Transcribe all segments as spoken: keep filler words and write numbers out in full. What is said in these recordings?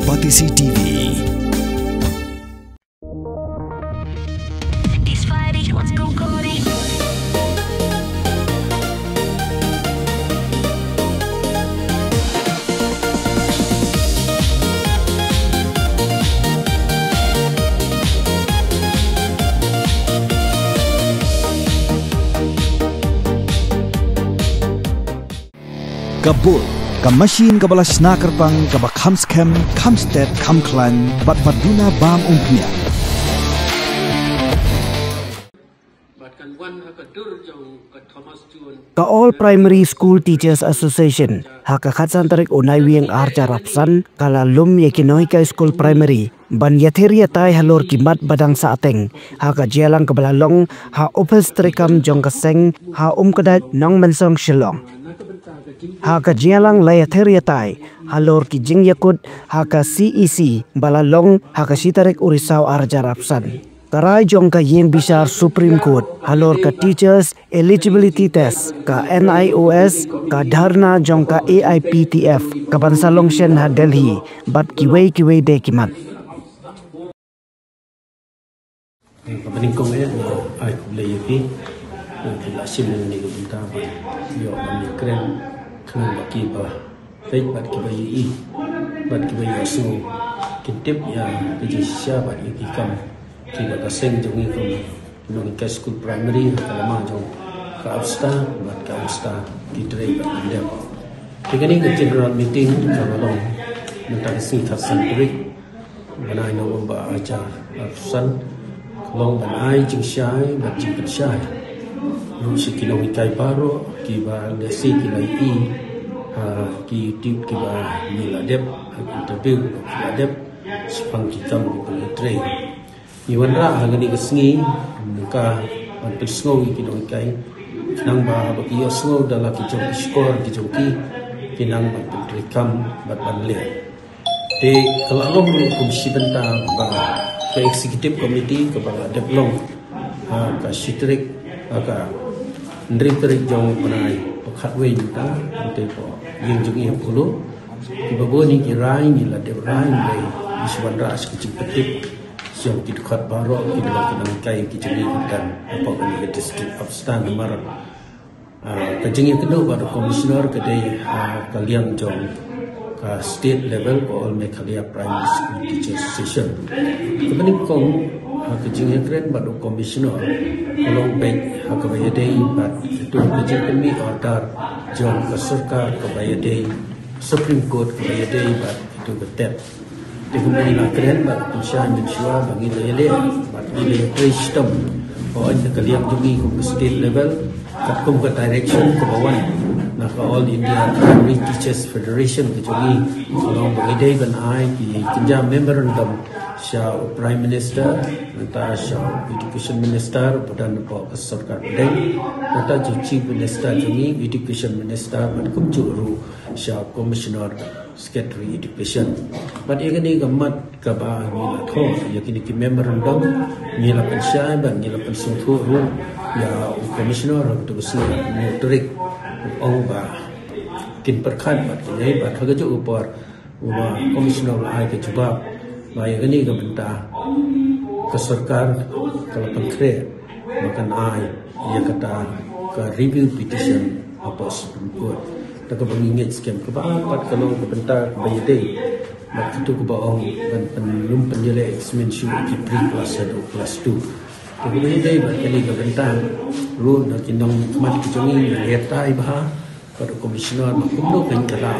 Batesi T V. Ka bul, ka machine kaba la shna kyrpang, kaba kham skhem, kham stet, kham khlaiñ, bad ba duna bam umphniang. Ka All Primary School Teachers Association, ha ka khatsan tarik u Naiwieng arhajar arphew san, ka la lum ïa ki nonghikai skul primary ban ïathir ïatai halor ki mat ba dang sahteng ha ka jingïalang kaba la long ha ophis treikam jong ka seng ha Umkdait, Nongmensong, Shillong. Ha ka jingïalang la ïathir ïatai halor ki jingïakut ha ka C E C ba la long ha ka shi tarik u Risaw arhajar arphew san. Ka rai jong ka ïing bishar Supreme Court halor ka Teachers Eligibility Test, ka N I O S, ka dharna jong ka A I P T F, kaban sa long shen ha Delhi bad kiwei kiwei de ki mat. Ka banyngkong eh, nga ai khublei ïa phi. Nga phi la shim ïa kane ka bynta ban ïoh ban ïakren khnang ba kiba peit bad kiba ïohi bad kiba ïohsngew kin tip ïa ka jingshisha bad ïa ki kam kiba ka seng jong ngi kum nonghikai skul primary ha ka lama jong ka ABSTA bad ka ABSTA ki trei bad ki dep. Te kane ka general meeting ka la long mynta ka sngi khatsan tarik bnai November arhajar arphew san, ka long ban ai jingshai bad jingpynshai ruh sha ki nonghikai baroh kiba lehse ki la ïohi ha ki YouTube kiba ngi la dep ha ki interview kiba la dep shaphang ki kam kiba ngi trei. Ngi wanrah ha kane ka sngi mynta ban pynsngew ïa ki nonghikai khnang ba haba ki ïohsngew da la ki jong ki shkor ki jong ki, ki nang ban pyntreikam bad ban leh. Te ka la long ruh kum shi bynta ba ka executive committee kaba la dep long ha ka shi tarik, ha ka hynriew tarik jong u bnai ba khatwei mynta, te ko ïing jong ngi ha Polo, kiba bun ngi ki rai, ngi la dep rai, ngi la shu wanrah sha ka jingpyntip jong ki dkhot baroh kiba long ki nonghikai ki jong ngi ki don hapoh kane ka district ABSTA namar Ah, ka jingïakynduh bad u Commissioner ka dei ha ka liang jong ka state level ka All Meghalaya Primary School Teachers Association. Kaba nyngkong, ha ka jingïakren bad u Commissioner, ka long beit ha kaba ïadei bad ito ka jingpynmih order jong ka sorkar kaba ïadei, Supreme Court kaba ïadei bad ito ka TET. Te kumba ngi la kren bad u Pynshai mynshuwa ba ngi la ïaleh bad ngi la ïatrei shitom ba wan na ka liang jong ngi kum ka state level katkum ka direction kaba wan na ka All India Primary Teachers Federation ka jong ngi, ka long ba ngi dei ban ai ki kynja memorandum sha u Prime Minister, nangta sha u Education Minister uba don hapoh ka sorkar pdeng, nangta sha u Chief Minister jong ngi, Education Minister bad kumjuh ruh sha u Commissioner Secretary Education. Bad ïa kane ka mat kaba ngi la thoh ïa kine ki memorandum, ngi la pynshai bad ngi la pynsngewthuh ruh ïa u Commissioner ha kato ka sngi, ngi trei, u ong ba kin pyrkhat bad kin ïai, bad ha kajuh ka por u Commissioner u la ai ka jubab ba ïa kane ka bynta ka sorkar ka la pynkhreh ba kan ai ïa kata ka review petition hapoh Supreme Court. Te kaba ngi ngeit skhem kaba ar pat ka long ka bynta kaba ïadei bad kito kiba ong ban pynlum pynïaleh examination shuh ki pre class haduh class two. Te kaba ïadei bad kane ka bynta ruh na ki nongmihkhmat ki jong ngi ngi ïatai bha bad u Commissioner ba kumno kan ka la,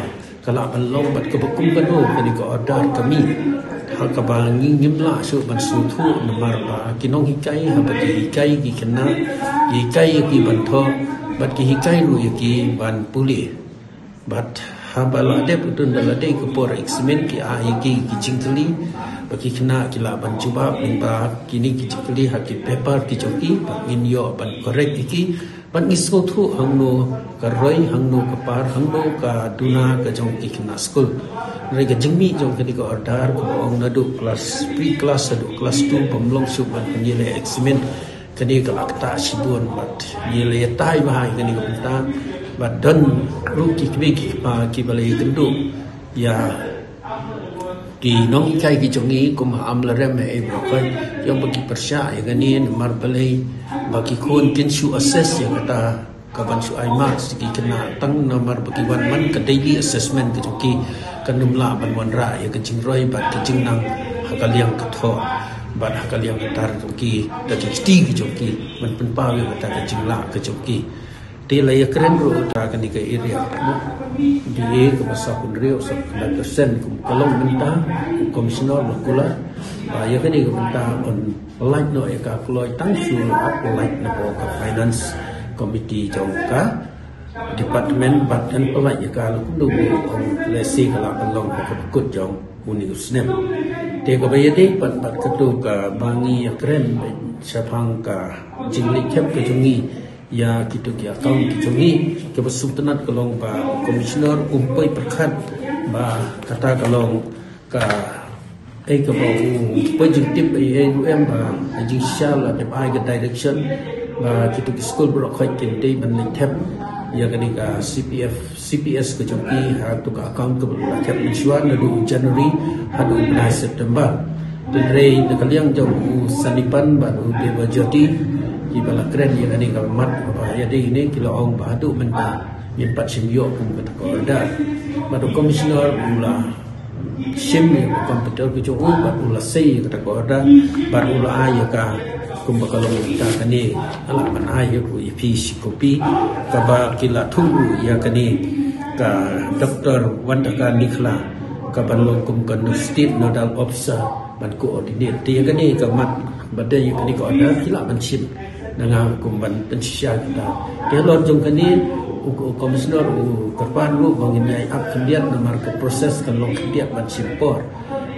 ka lah ban long bad kaba kum kano kane ka order ka mih ha kaba ngi ngim lah shuh ban sngewthuh namar ba ki nonghikai haba ki hikai ïa ki khynnah, ki hikai ïa ki ban thoh bad ki hikai ruh ïa ki ban pule. Bad haba la dep, u tun da la dei ka por examination ki ai ïa ki ki jingkylli ba ki khynnah ki lah ban jubab lyngba kine ki jingkylli ha ki paper ki jong ki ba ngin ïoh ban correct ïa ki. Bad ngi sngewthuh hangno ka roi, hangno ka par, hangno ka duna ka jong ki khynnah skul. Hynrei ka jingmih jong kane ka order kaba ong naduh class, pre class haduh class two bym long shuh ban pynïaleh examination. Kane ka la ktah shibun bad ngi la ïatai bha ïa kane ka bynta bad don ruh ki kmie ki kpa kiba la ïakynduh ïa Ki nonghikai ki jong ngi kum ha Amlarem ha Amlarem, ki ong ba ki pyrshah ïa kane namar balei ba ki khun kin shu assess ïa kata ka ban shu ai marks ki khynnah tang namar ba ki wan man ka daily assessment ka jong ki, kan ym lah ban wanrah ïa ka jingroi bad ka jingnang ha ka liang ka thoh bad ha ka liang ka tar jong ki, ka jingkti ki jong ki, ban pynpaw ïa kata ka jinglah ka jong ki. Te la ïakren ruh ta kane ka area, B A kaba saw phew hynriew, saw phew khyndai percent kum ka long mynta u Commissioner ba kular ba ïa kane ka bynta un pyllait noh ïa ka kloi tang shu la pyllait na ka Finance Committee jong ka department bad kan pyllait ïa ka la kumno, ong lehse ka la pynlong ha ka ba kut jong une u snem. Te kaba ïadei pat bad kato kaba ngi ïakren shaphang ka jingleit thep ka jong ngi ïa kito ki account ki jong ngi, kaba sngewtynnat ka long ba u Commissioner um poi pyrkhat ba kata ka long kaei kaba u poi jingtip, ei ei ruh em ba ka jingshisha la dep ai ka direction ba kito ki skul baroh khoit kin dei ban leit thep ïa kane ka C P F, C P S ka jong ki ha kato ka account kaba la thep mynshuwa naduh u January haduh u bnai September. Hynrei na ka liang jong u Sanipan bad u Debajyoti kiba la kren ïa kane ka mat kaba ïadei ne ki la ong ba haduh mynta ngim pat shym ïoh kum kata ka order. Bad u Commissioner u la shim ïa ka computer ka jong u bad u la sei ïa kata ka order bad u la ai ïa ka kumba ka long mynta kane. Nga lah ban ai ïa u ïa phi shi kopi kaba ki la thoh ruh ïa kane ka Doctor Wantaka Nikhla kaban long kum ka State Nodal Officer ban coordinate. Te ïa kane ka mat ba dei ïa kane ka order ki lah ban shim na nga kum ban pynshisha kita. Te halor jong kane u, u Commissioner u kyrpad ruh ba ngin ïai ap khyndiat namar ka process kan long khyndiat ban shim por.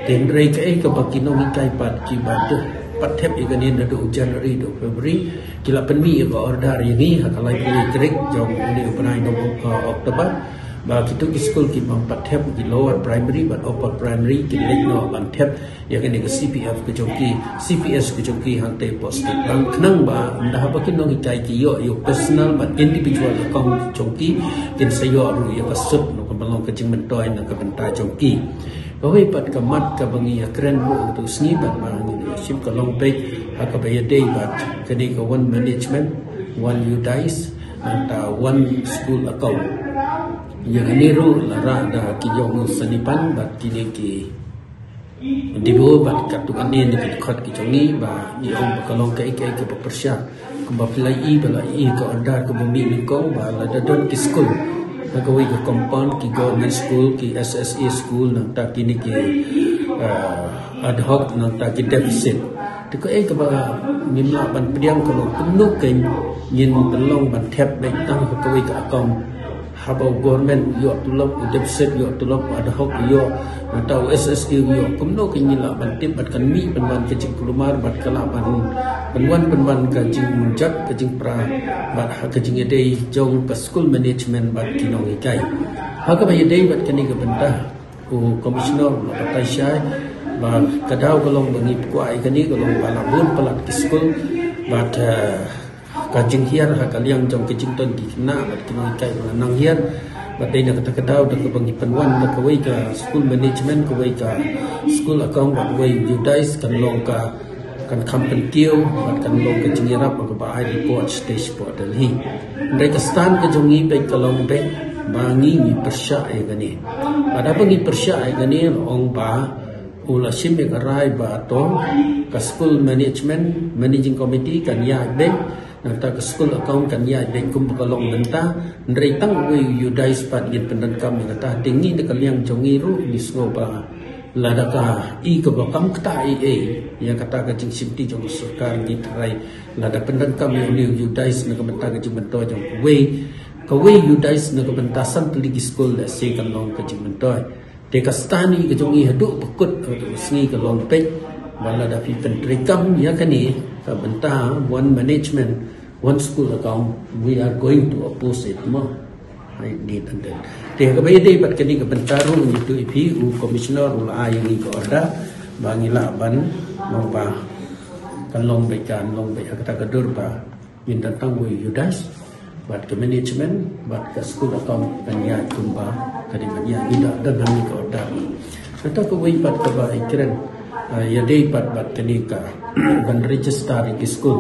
Te hynrei kaei kaba ki nonghikai pat kiba dei pat thep ïa kane naduh u January haduh u February, ki la pynmih ïa ka order ïa ngi ha ka laiphew tarik jong une u bnai Nov-, uh, October ba kito ki skul ki bym pat thep, ki lower primary bad upper primary, kin leit noh ban thep ïa kane ka C P F ka jong ki, C P S ka jong ki hangtei hapoh State Bank, khnang ba ynda haba ki nonghikai ki ïoh ïa u personal bad individual account jong ki, kin sa ïoh ruh ïa ka sut, noh, kaba long ka jingmyntoi na ka bynta jong ki. Kawei pat ka mat kaba ngi ïakren ruh ha kato ka sngi bad ba ngi ïa shim ka long beit ha kaba ïadei bad kane ka one management, one UDISE, nangta one school account. Ïa kane ruh la rah da ki jong u Sanipan bad kine ki D B O bad katto katne na ki dkhot ki jong ngi ba ngi ong ba ka long kaei kaei kaba pyrshah. Kumba phi la ïohi ba la ïohi ka order kaba mih nyngkong ba lada don ki skul na kawei ka compound, ki government school, ki S S A school, nangta kine ki, uh, ad hoc, nangta ki deficit. Te kaei kaba ngim lah ban pdiang ka long kumno kein ngin pynlong ban thep beit tang ha kawei ka account. Haba u government u ïoh tulop, u deficit u ïoh tulop, u ad hoc u ïoh, nangta u S S A u ïoh, kumno kein ngin lah ban tip bad kan mih pynban ka jingkulmar bad ka lah ban pynwan pynban ka jingjot, ka jingpra bad ha ka jingïadei jong ka school management bad ki nonghikai. Ha kaba ïadei bad kane ka bynta u Commissioner u la batai shai ba ka daw ka long ba ngi pyrkhat ïa kane ka long ba la bun palat ki skul bad, eh, ka jinghiar ha ka liang jong ka jington ki khynnah bad ki nonghikai ba la nang hiar. Bad dei na kata ka daw da kaba ngi pynwan da kawei ka school management, kawei ka school account bad kawei UDISE kan long ka, kan kham pynkiew bad kan long ka jingïarap ha kaba ai report stage port Delhi. Hynrei ka stand ka jong ngi beit ka long beit ba ngi ngi pyrshah ïa kane. Bad haba ngi pyrshah ïa kane, la ong ba u la shim ïa ka rai ba to ka school management, managing committee kan ïaid beit, nangta ka school account kan ïaid beit kumba ka long mynta. Hynrei tang uwei u UDISE pat ngin pyndonkam ïa kata. Te ngi na ka liang jong ngi ruh ngi sngew ba lada ka i kaba kam kata ei ei ïa kata ka jingshimti jong ka sorkar, ngi tharai lada pyndonkam ïa une u UDISE na ka bynta ka jingmyntoi jong kawei, kawei u UDISE na ka bynta san tylli ki skul, lehse kan long ka jingmyntoi. Te ka stand ka jong ngi haduh ba kut haduh ka sngi ka long beit ba lada phi pyntreikam ïa kane ka bynta one management, one school account, we are going to oppose it mo. Hai ni tante. Te ha kaba ïadei bad kane ka bynta ruh ngi ïathuh ïa phi, u Commissioner u la ai ïa ngi ka order ba ngi lah ban long ba kan long beit, kan long beit ha kata ka dur ba ngin don tang uwei u UDISE bad ka management bad ka school account kan ïaid kumba ka dei ban ïaid. Ngi da don hangne ka order. Kata kawei pat kaba i kren, ah, ïadei pat bad kane ka ban register ïa ki skul.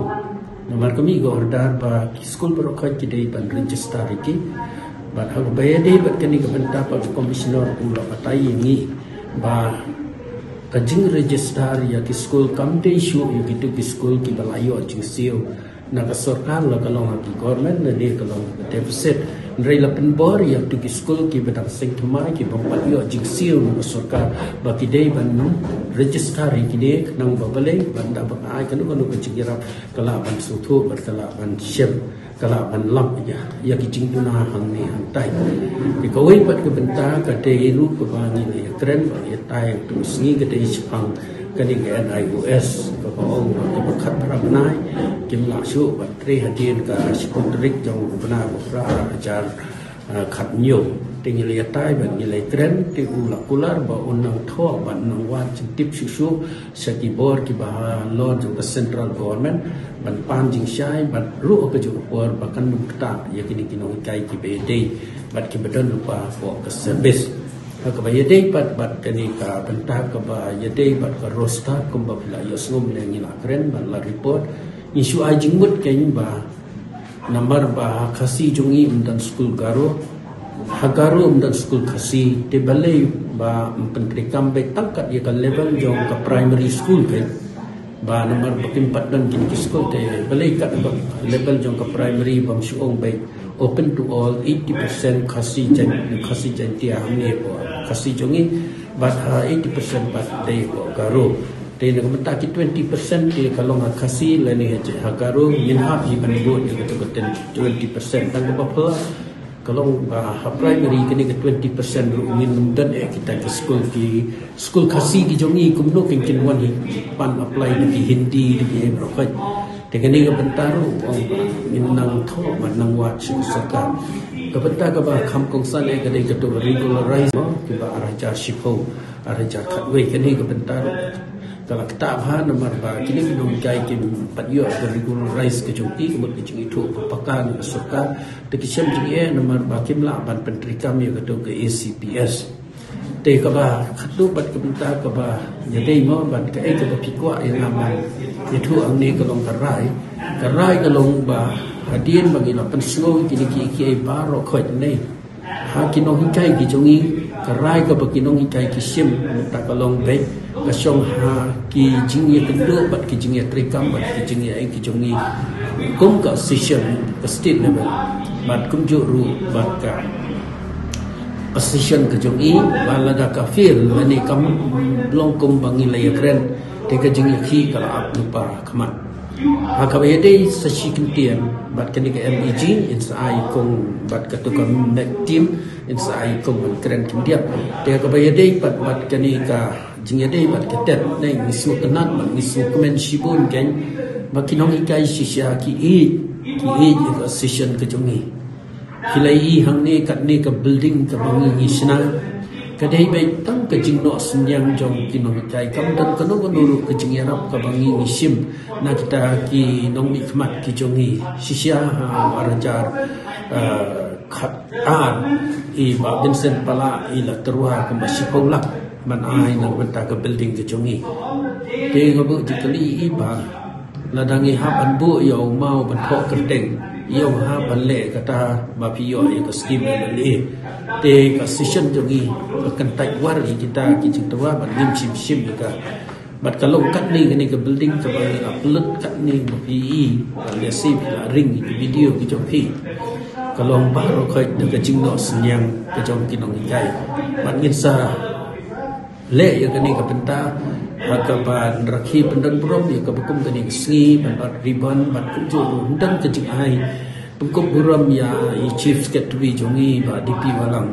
Namar ka mih ka order ba ki skul baroh khoit ki dei ban register ïa ki. Bad haba ïadei bad kane ka bynta pat ka commissioner u la batai ïa ngi ba ka jingregister ïa ki skul kam dei shuh ïa kitu ki skul kiba la ïoh jingsiew na ka sorkar, la ka long ha ki government, lane ka long ha ka deficit. Hynrei la pynbor ïa kitu ki skul kiba dang seng thymmai, ki bym pat ïoh jingsiew na ka sorkar, ba ki dei ban register ïa kine, khnang ba balei, ban da ba ai kano kano ka jingïarap ka lah ban sngewthuh bad ka lah ban shem, ka lah ban lap ïa, ïa ki jingduna hangne hangtai. Te kawei pat ka bynta ka dei ruh kaba ngi la ïakren bad ïatai ha katu ka sngi, ka dei shaphang kane ka N I O S, kaba ong ba kaba khatphra bnai kim lah shuh ban trei hadien ka shiphew tarik jong u bnai ba phra, ar hajar, ah, khathynñiew. Te ngi la ïatai bad ngi la ïakren, te u la kular ba un nang thoh bad nang wad jingtip shuh shuh sha ki bor kiba halor jong ka central government ban pan jingshai, bad ruh ha kajuh ka por ba kan ym ktah ïa kine ki nonghikai kiba ïadei bad kiba don lypa hapoh ka service. Ha kaba ïadei pat bad kane ka bynta kaba ïadei bad ka roster, kumba phi la ïohsngew mynne ngi la kren bad la report, ngi shu ai jingmut keiñ ba namar ba ha Khasi jong ngi ym don skul Garo, ha Garo ym don skul Khasi, te balei ba ym pyntreikam beit tang kat ïa ka level jong ka primary school keiñ. Ba namar ba kim pat don kine ki skul, te balei kat ba level jong ka primary bym shu ong beit open to all, eighty percent Khasi Jain-, Khasi Jaintia hangne hapoh Khasi jong ngi, bad ha eighty percent pat dei hapoh Garo. Te na ka bynta ki twenty percent te ka long ha Khasi lane ha Garo, ngin hap hi ban bud ïa kata ka twenty percent. Tang kaba phylla ka long ba ha primary kane ka twenty percent ruh ngin ym don eh kita ki skul, ki skul Khasi ki jong ngi, kumno kin kin wan hi, pan apply da ki Hindi, da ki ei baroh khoit. Te kane ka bynta ruh ong ba ngin nang thoh bad nang wad sha ka sorkar. Ka bynta kaba kham kongsan eh ka dei kato ka regularize, mo, kiba ar hajar shiphew, ar hajar khatwei, kane ka bynta ruh ka la ktah bha namar ba kine ki nonghikai kim pat ïoh ka regularize ka jong ki, ka mut ka jingithuh ba paka na ka sorkar. Te ki shem jingeh namar ba kim lah ban pyntreikam ïa kato ka A C P S. Te kaba khatduh bad ka bynta kaba ïadei, mo, bad kaei kaba phi kwah ïa nga ban ïathuh hangne ka long ka rai. Ka rai ka long ba hadien ba ngi la pynsngew kine kiei kiei baroh khoit ne ha ki nonghikai ki jong ngi, ka rai kaba ki nonghikai ki shim mynta ka long beit ka shong ha ki jingïakynduh bad ki jingïatreikam bad ki jingïaei ki jong ngi kum ka association ka state level, bad kumjuh ruh bad ka association ka jong ngi, ba lada ka fail lane kam long kumba ngi la ïakren, te ka jingïakhih ka la ap lypa khmat. Ha kaba ïadei sa shi kyntien bad kane ka M E G, in sa ai kong bad kato ka MEG team, in sa ai kong ban kren khyndiat. Te ha kaba ïadei bad, bad kane ka jingïadei bad ka TET ne, ngi sngewtynnat bad ngi sngewkmen shibun keiñ ba ki nonghikai shisha ki ïeit, ki ïeit ïa ka association ka jong ngi. Phi la ïohi hangne katne ka building kaba ngi ngi shna, ka dei beit tang ka jingnoh synñiang jong ki nonghikai, kam don kano kano ruh ka jingïarap kaba ngi ngi shim na kita ki nongmihkhmat ki jong ngi. Shisha ha ar hajar, ah, khatar, i Bah Vincent Pala i la tyrwa kumba shiphew lak ban ai na ka bynta ka building ka jong ngi. Te nga buh jingkylli i Bah, lada ngi hap ban buh ïa u maw ban thoh kyrteng, ïa u hap ban leh kata ba phi ïoh ïa ka skim M L A. Te ka association jong ngi ka kyntait war ïa kita ki jingtyrwa bad ngim shim shim ïa ka. Bad ka long katne kane ka building kaba ngi la pynlut katne ba phi i, ba lehse phi la ring ïa ki video ki jong phi. Ka long baroh khoit da ka jingnoh synñiang ka jong ki nonghikai. Bad ngin sa leh ïa kane ka bynta ha kaba rakhe pyndon burom ïa kaba kum kane ka sngi, ban bat ribbon, bad kumjuh ruh don ka jingai pynkup burom ïa i Chief Secretary jong ngi Bah D P Wahlang.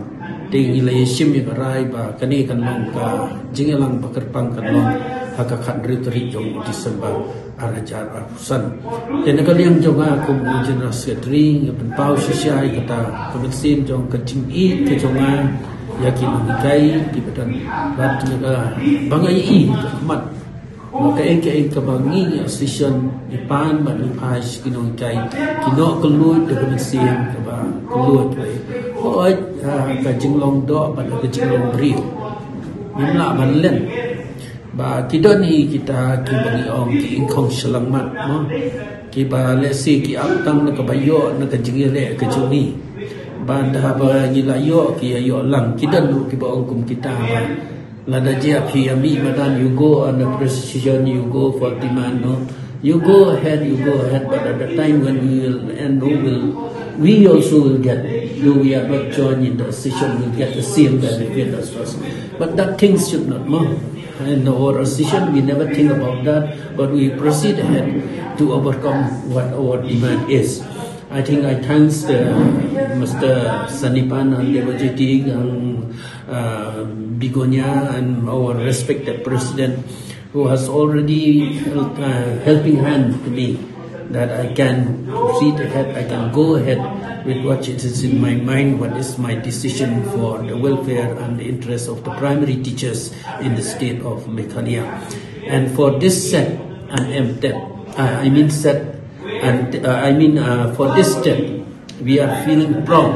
Te ngi la ïashim ïa ka rai ba kane kan long ka jingïalang ba kyrpang kan long ha ka khathynriew tarik jong u December ar hajar arphew san. Te na ka liang jong nga kum u General Secretary, nga pynpaw shisha ïa kata ka mynsiem jong ka jingïeit ka jong nga ïa ki nonghikai kiba don, bad na kaba nga ïohi ha khmat ba kaei kaei kaba ngi ngi association ngi pan bad ngi phai sha ki nonghikai, ki noh kylluid da ka mynsiem kaba kylluid. Hooid, ha ka jinglong doh bad ha ka jinglong briew. Ngim lah ban len ba ki don hi kita kiba ngi ong ki ingkhong shyllangmat mo, kiba lehse ki ap tang na kaba ïoh na ka jingïaleh ka jong ngi. Ba da ba ngi la ïoh ki ïa ïoh lang, ki don ruh kiba ong kum kita ba lada jia phi ïa mih madan, you go on a procession, you go for demand, no? You go ahead, you go ahead, but at the time when we will end, we will, we also will get, though we are not joined in the session, we'll get the same benefit as us. But that things should not, no? In our session, we never think about that, but we proceed ahead to overcome what our demand is. I think I thanks the, Mister Sanipan and Debojyoti and, uh, Begonia and our respected president who has already, uh, helping hand to me that I can proceed ahead, I can go ahead with what it is in my mind, what is my decision for the welfare and the interest of the primary teachers in the state of Meghalaya. And for this set and M TET, uh, I mean set and, uh, I mean, uh, for this TET, we are feeling proud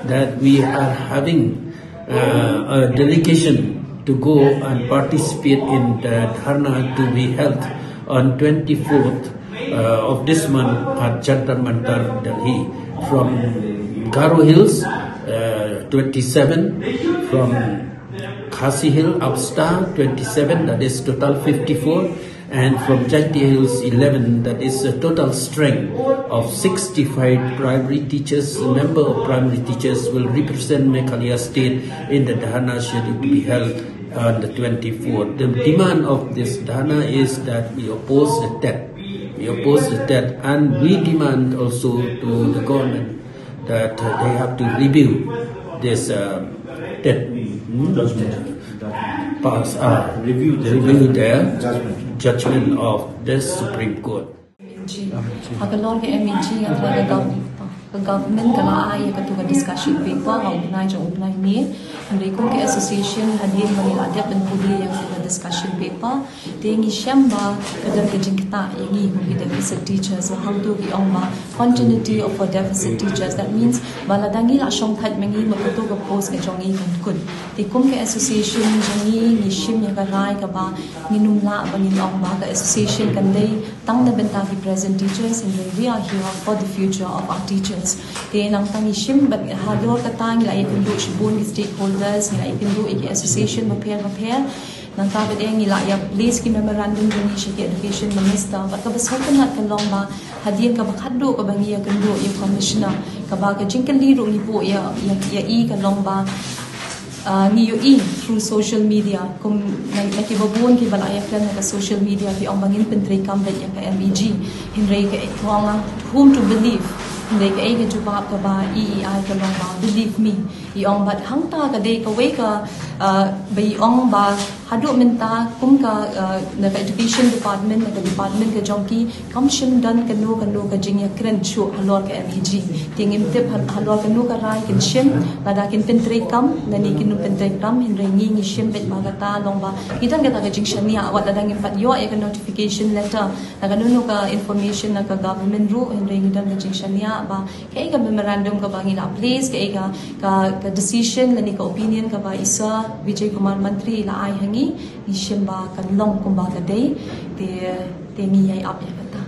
that we are having, uh, a delegation to go and participate in the dharna to be held on twenty-fourth, uh, of this month at Jantar Mantar, Delhi. From Garo Hills, uh, twenty-seven, from Khasi Hills, Upstar, twenty-seven, that is total fifty-four, and from Jaintia Hills, eleven, that is a total strength of sixty-five primary teachers, member of primary teachers will represent Meghalaya State in the dharna scheduled to be held on the twenty-fourth. The demand of this dharna is that we oppose the TET. We oppose the TET, and we demand also to the government that, uh, they have to review this, uh, TET, hmm? Pass, uh, review their, review their judgment, judgment of the Supreme Court. M E G. Ha ka lor ka M E G, ka, ka gov-, ka government ka la ai ïa katu ka discussion paper ha u bnai jong u bnai May. Hynrei kum ka association, hadien ba ngi la dep ban pule ïa katu ka discussion paper, te ngi shem ba ka don ka jingktah ïa ngi kum ki deficit teachers, ba hangtu ki ong ba continuity of for deficit teachers. That means ba lada ngi la shongthait ma ngi, ma kato ka post ka jong ngi kan kut. Te kum ka association jong ngi, ngi shim ïa ka rai kaba ngin ym lah ba ngin ong ba ka association kan dei tang na bynta ki present teachers, hynrei we are here for the future of our teachers. Te nangta ngi shim bad halor kata ngi la ïakynduh shibun ki stakeholders, ngi la ïakynduh ïa ki association bapher bapher. Nangta bad eh ngi la ïa place ki memorandum jong ngi sha ki education minister. Bad kaba sngewtynnat ka long ba hadien kaba khatduh kaba ngi ïakynduh ïa commissioner, kaba ka jingkylli ruh ngi buh ïa, ïa, ïa i ka long ba, ah, ngi ïohi through social media, kum na, na kiba bun kiba la ïakren ha ka social media ki ong ba ngin pyntreikam beit ïa ka M E G. Hynrei ka, ka ong whom to believe. Hynrei kaei ka jubab kaba i i ai ka long ba believe me. I ong bad hangta ka dei kawei ka, ah, ba i ong ba haduh mynta kum ka, ah, na ka education department, na ka department ka jong ki, kam shym don kano kano ka jingïakren shuh halor ka M E G. Te ngim tip hal-, halor kano ka rai kin shim, lada kin pyntreikam lane kin ym pyntreikam, hynrei ngi ngi shim beit ba kata long ba ngi don kata ka jingshaniah, wat lada ngim pat ïoh ïa ka notification letter na kano kano ka information na ka government ruh, hynrei ngi don ka jingshaniah ba kaei ka memorandum kaba ngi la place, kaei ka, ka, ka decision lane ka opinion kaba i Sir Vijay Kumar Mantri i la ai ha ngi, ngi shim ba kan long kumba ka dei. Te, te ngi ïai ap ïa kata.